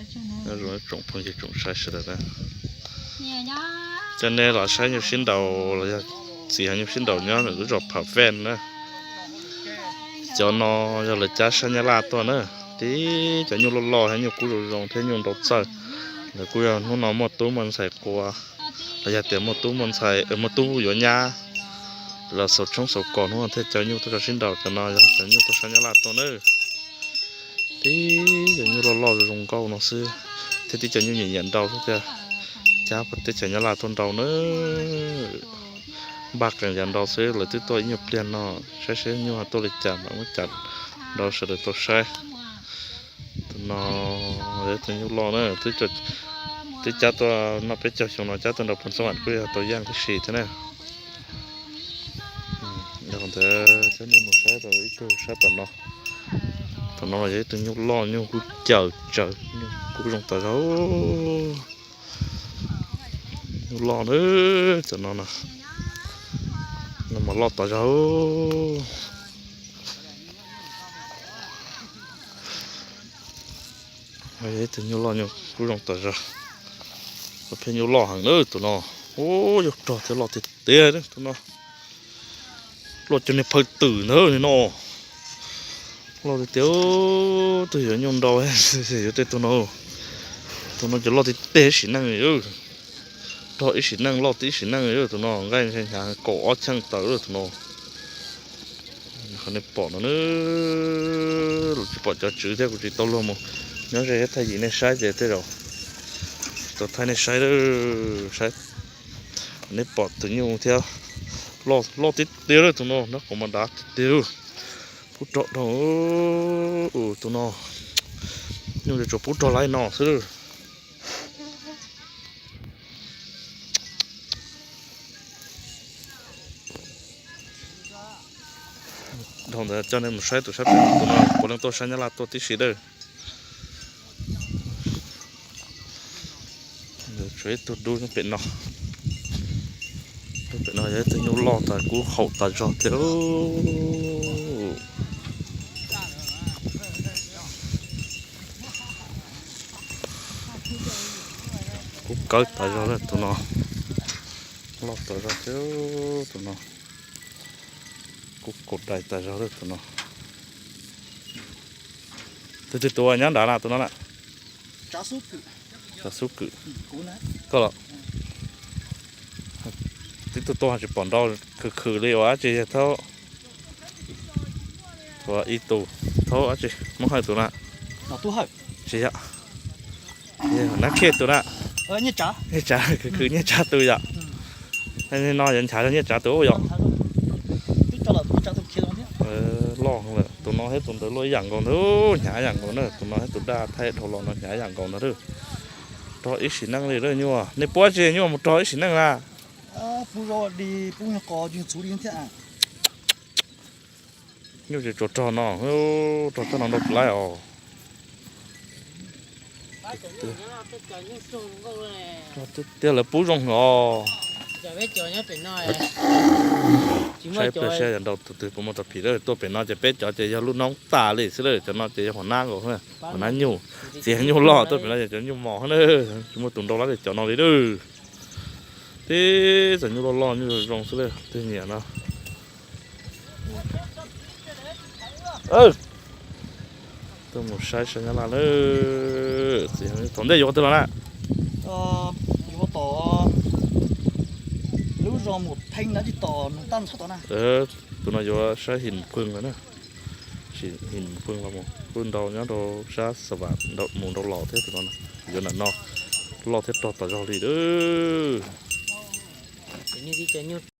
Nyob zoo tsoom phooj ywg tsoom saib sawv daws na, coj nej los saib nyuj sib nraus los yog txiv heev nyuj sib nraus nyob lub zos Pham Vaj na. Cov no yog lawv cab sab Nyab Laj tuaj na, tib cov nyuj loj loj thiab nyuj kub zoo zoo thiab nyuj nrau txawj. Lawv kuj yog hnub no muaj tub muaj ntxhais qua los yog tias muaj tub muaj ntxhais, muaj tub yuav nyab, los xaus tshoob xaus kos hnub no thiaj cab nyuj tuaj tso sib nraus. Cov no yog cov nyuj tuaj sab Nyab Laj tuaj na. Tib cov nyuj loj loj zoo nkauj no xwb, thiab tib cov nyuj nyiam nyiam nrau xwb thiaj cab puag teb chaws Nyab Laj tuaj nrau na. Npaj qees yav nrau xwb, lawv twb tuaj ib nyuag pliag no, saib seb nyuj ho tuaj li cas mam muab cab nrau sawv daws tau saib. Tus no yog tus nyuj loj na, twb cab tuaj noj peb caug xyoo no cab tuaj nrau puag ntxoov kuj yog tau yaj tib si thiab na. Yog ntawd coj nej mus saib rau ib tug sab tom no. Tom no los yog ib tug nyuj loj, nyuj kub caws tsaws, nyuj kub zoo tas zog. Nyuj loj na, tom no no mas loj tas zog. Ib tug nyuj loj nyuj kub zoo tas zog, pheej nyuj loj heev na tus no. Ub, yog rog thiab loj tiag tiag tus no. Loj cov niag phaw twm ntawd no. Loj tiag tiag, twb yuav nyuj nrau, yuav tej tus no. Tus no ces loj tiag tiag ib sim neej, rog ib sim neej loj tiag ib sim neej tus no, nqaij hnyav kaum ob cheej tawm tus no. Qhov nej pom no, tsis pom cov tswv thiab kuv tsis tau luag mus nyob ze thiab thaij yim nej saib ces tej zaum tsis tau thaij nej saib, saib. Nej pom tus nyuj thiab, loj tiag tiag tus no, nab qhuav mas dav tiag tiag. Pub rog dhau, tus no nyuj tsuas pub rog laib no xwb. Dhau ntawd coj nej mus saib tus sab pem, tus no puav leej tuaj sab Nyab Laj tuaj tib si dawb. Tshuav ib tug dub nyob pem no. Pem no yog ib tug nyuj loj tas kub haum tas zog thiab. Kub kawg tas zog lawm tus no. Loj tas zog thiab tus no. Kub kaus dais tas zog lawm tus no. Tus twg tus nyob nrad na tus no na? Tsav Xub Kwm. Koj los? Tib tug tuaj tsis pom nrau khwv khwv li ua dab tsi thaub. Ua ib tug thaub dab tsi Hmoob Hawj tus na? Tsis yog. Nab Khiaj tus na? Nyiaj Tsav, khwv khwv Nyiaj Tsav tus yom. No yuav nchav yog Nyiaj Tsav tus yom. Loj lawm, tus no thiab tus ntawd loj ib yam nkaus ntag, hnyav ib yam nkaus na, tus no thiab tus daj thaij dhau los no hnyav ib yam nkaus ntag. Rog ib sim neej li lawm nyuj, nej puab tsis nyuj mus rog ib sim neej na. Nyuj tsis tsuas rog no, rog tag no nrau tsis laib os. Tiag lawv pub zoo os. Saib pliag saib yam nrau tus twg puas muaj tau phim, tuaj pem no ces peb cov ces yog lub noob tas li xwb lawm, cov no ces yog hua nab nkaus, hua nab nyuj, txiv heev nyuj loj, tuaj pem no ces cov nyuj mos na, tsis muaj tus nrau lab li cov no li lawm. Tib txom nyuj loj loj nyuj zoo zoo xwb lawm, twg nyiam no. Tuaj mus saib saib Nyab Laj lawm, thaum ntej yuav qhov twg los na? Yuav tom lub zos Mus Theej na, tsis tom Nug Taj Ntxhov tom na. Tus no yuav saib Him Pheej los na. Him Pheej los mus kuj nrau nyob rau sab Xa Vam mus nrau los thiab tus no. Yuav nram no loj thiab rog tas zog li lawm.